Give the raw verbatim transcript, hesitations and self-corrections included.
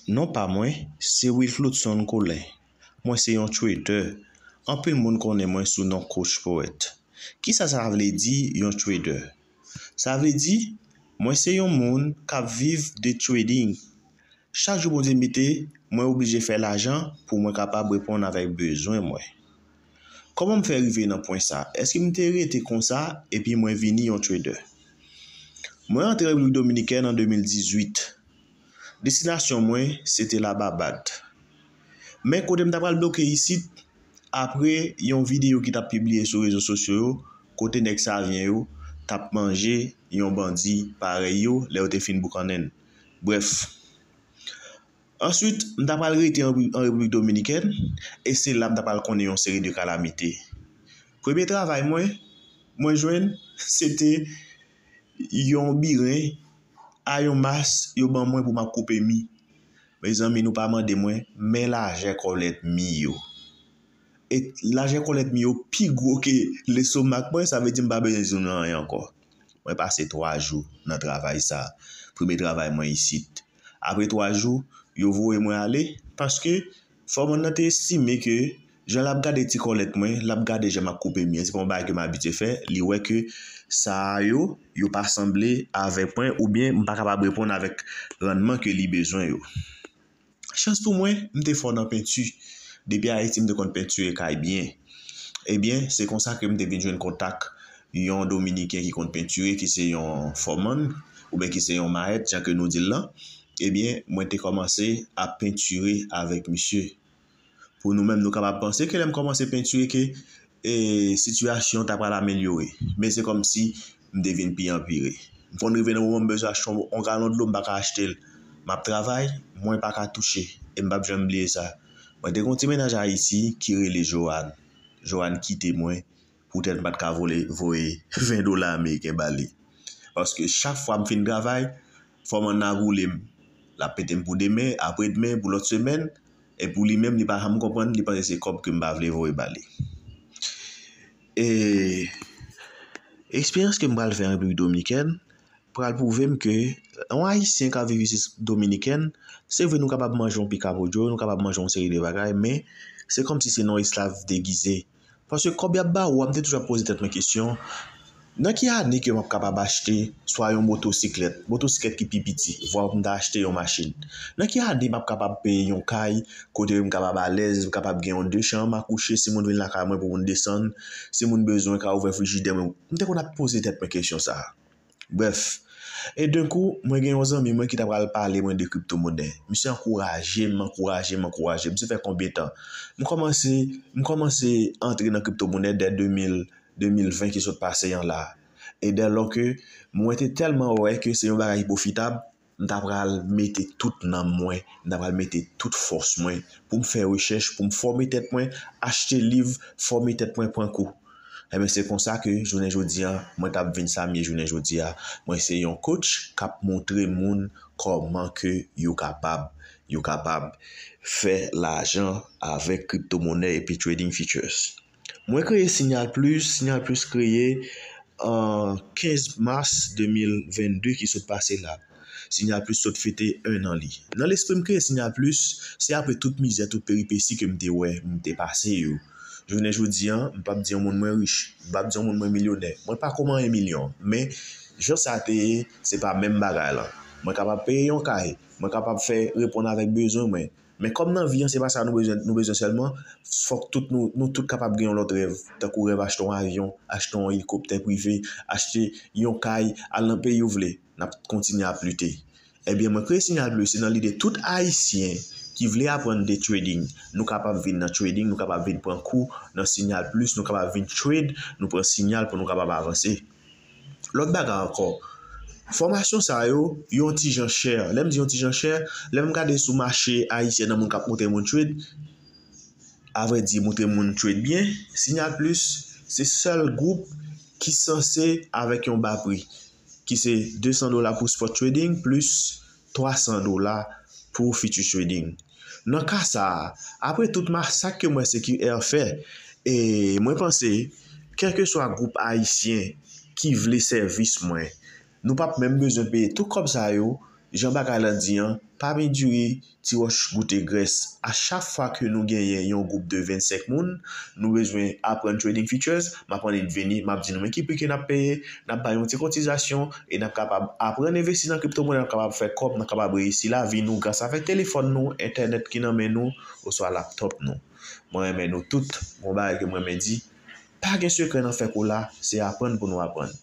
Non pa mwen, se Wilfloudson Colin. Mwen se yon trader. Anpil moun konnen mwen sou non Coach Poète. Kisa sa vle di yon trader? Sa vle di, mwen se yon moun k ap viv de trading. Chak jou Bondye mete, mwen oblije fè lajan pou mwen kapab reponn avèk bezwen mwen. Kòman m fè rive nan pwen sa? Èske m te rete konsa epi mwen vini yon trader? Mwen antre Repiblik Dominikèn an de mil dizuit. Destinasyon mwen, se te Lababad. Men kote m ta pral bloke isit, apre yon videyo ki t ap pibliye sou rezo sosyo yo, kote nèg Savyen yo t ap manje yon bandi parèy yo lè yo te fin boukannen l. Brèf. Answit, m ta pral rete an, an Repiblik Dominikèn, e se la m ta pral konnen yon seri de kalamite. Premye travay mwen, mwen jwenn, se te yon biren a yon mas yo ban mwen pou m ap koupe mi. Mezanmi, nou pa mande mwen, men lajè kòlèt mi yo. E lajè kòlèt mi yo pi gwo ke lestomak mwen, sa vle di m pa bezwen di nou anyen ankò. Mwen pase twa jou nan travay sa, premye travay mwen isit. Apre twa jou, yo voye mwen ale, paske fòmann nan te estime ke jan l ap gade ti kòlèt mwen, l ap gade jan m ap koupe mi an. Se pa yon bagay ke m abitye fè, li wè ke sa a yo, yo pa sanble avèk mwen, oubyen m pa kapab reponn avèk rannman ke li bezwen yo. Chans pou mwen, m te fò nan penti. Depi Ayiti, m te konn pentire kay byen. Ebyen, se konsa ke m te vin jwenn kontak yon Dominiken ki konn pentire, ki se yon fòmann, oubyen ki se yon mayèt, jan ke nou di l lan. Ebyen, mwen te kòmanse ap pentire avèk misye. Pou nou menm, nou kapab panse ke lè m kòmanse pentire ke, e, sitiyasyon ta pral amelyore. Men se kòmsi m te vin pi anpire. M konn rive nan moman m bezwen achte yon, yon galon dlo, m pa ka achte l. M ap travay, mwen pa ka touche. E m p ap janm bliye sa. Mwen te gen yon ti mennaj Ayiti ki rele Joanne. Joanne kite mwen poutèt m pa t ka vole, voye ven dola ameriken ba li. Paske chak fwa m fin travay, fòmann nan ap woule m. L ap pete m pou demen, apre demen, pou lòt semèn. E pou li menm, li pa janm konprann, li panse se kòb ke m pa vle voye ba li. E eksperyans ke m pral fè an Repiblik Dominikèn pral pwouve m ke yon Ayisyen k ap viv isit Dominikèn, se vre nou kapab manje yon pika podyo, nou kapab manje yon seri de bagay, men se kòmsi se nan yon esklav degize. Paske kòb y ap ba ou a, m te toujou ap poze tèt mwen kesyon, nan ki ane ke m ap kapab achte swa yon motosiklèt, motosiklèt ki pi piti, vwa m ta achte yon machin? Nan ki ane m ap kapab peye yon kay kote m kapab alèz, m kapab gen yon de chanm a kouche, si moun vin lakay mwen pou moun desann, si moun bezwen ka ouvè frijidè mwen? M te konn ap poze tèt mwen kesyon sa a. Brèf, e de kou, mwen gen yon zanmi mwen ki ta pral pale mwen de kriptomonè. Misye ankouraje m, ankouraje m, ankouraje m. Se fè konbyen tan? M kòmanse, m kòmanse antre nan kriptomonè dè de mil, de mil ven ki sot pase an la. E dè lò ke mwen te tèlman wè ke se yon bagay ki pwofitab, m ta pral mete tout nanm mwen, m ta pral mete tout fòs mwen pou m fè rechèch, pou m fòme tèt mwen, achte liv, fòme tèt mwen, pran kou. Enben, se konsa ke jounen jodi a, mwen t ap vin sa m ye jounen jodi a. Mwen se yon coach k ap montre moun kòman ke yo kapab, yo kapab fè lajan avèk kriptomonè epi trading futures. Mwen kreye Signal Plus, Signal Plus kreye an kenz mas de mil vennde ki sot pase la. Signal Plus sot fete en an li. Nan lespri m kreye Signal Plus, se apre tout mizè, tout peripesi ke m te wè, m te pase yo. Jounen jodi a, m p ap di yon moun mwen rich, m p ap di yon moun mwen milyonè. Mwen pa ko manyen milyon, men jan sa te ye, se pa menm bagay lan. Mwen kapab peye yon kay, mwen kapab fè reponn avèk bezwen mwen. Men kòm nan vi an, se pa sa nou bezwen, nou bezwen sèlman, fòk tout nou, nou tout kapab gen yon lòt rèv, tankou rèv achte yon avyon, achte yon elikoptè prive, achte yon kay, al nan peyi w vle. N ap kontinye ap lite. Ebyen, mwen kreye Signal Plus, se nan lide tout Ayisyen ki vle aprann de trading, nou kapab vin nan trading, nou kapab vin pran kou nan Signal Plus, nou kapab vin trade, nou pran signal pou nou kapab avanse. Lòt bagay ankò, fòmasyon sa yo, yon ti jan chè. Lè m di yon ti jan chè, lè m gade sou mache ayisyen nan moun k ap montre moun trade, avrèdi, montre moun trade byen, Signal Plus se sèl gwoup ki sanse avèk yon ba pri, ki se de san dola pou spot trading plis twa san dola pou future trading. Nan ka sa a, apre tout masak ke m wè C Q R fè, e mwen panse, kèlkeswa gwoup ayisyen ki vle sèvis mwen, nou p ap menm bezwen peye tout kòb sa yo Jan bagay lan di an, pa byen diri, ti wòch goute grès. A chak fwa ke nou genyen yon gwoup de vennsenk moun, nou bezwen aprann trading futures, m ap annik vini, m ap di nou men ki pri ke n ap peye, n ap bay yon ti kotizasyon e n ap kapab aprann envesti nan kriptomonè, n ap kapab fè kòb, n ap kapab reyisi lavi nou gras avèk telefòn nou, entènèt ki nan men nou, oswa laptòp nou. Mwen renmen nou tout, gon bagay ke mwen renmen di, pa gen sekrè nan fè kou la, se aprann pou nou aprann.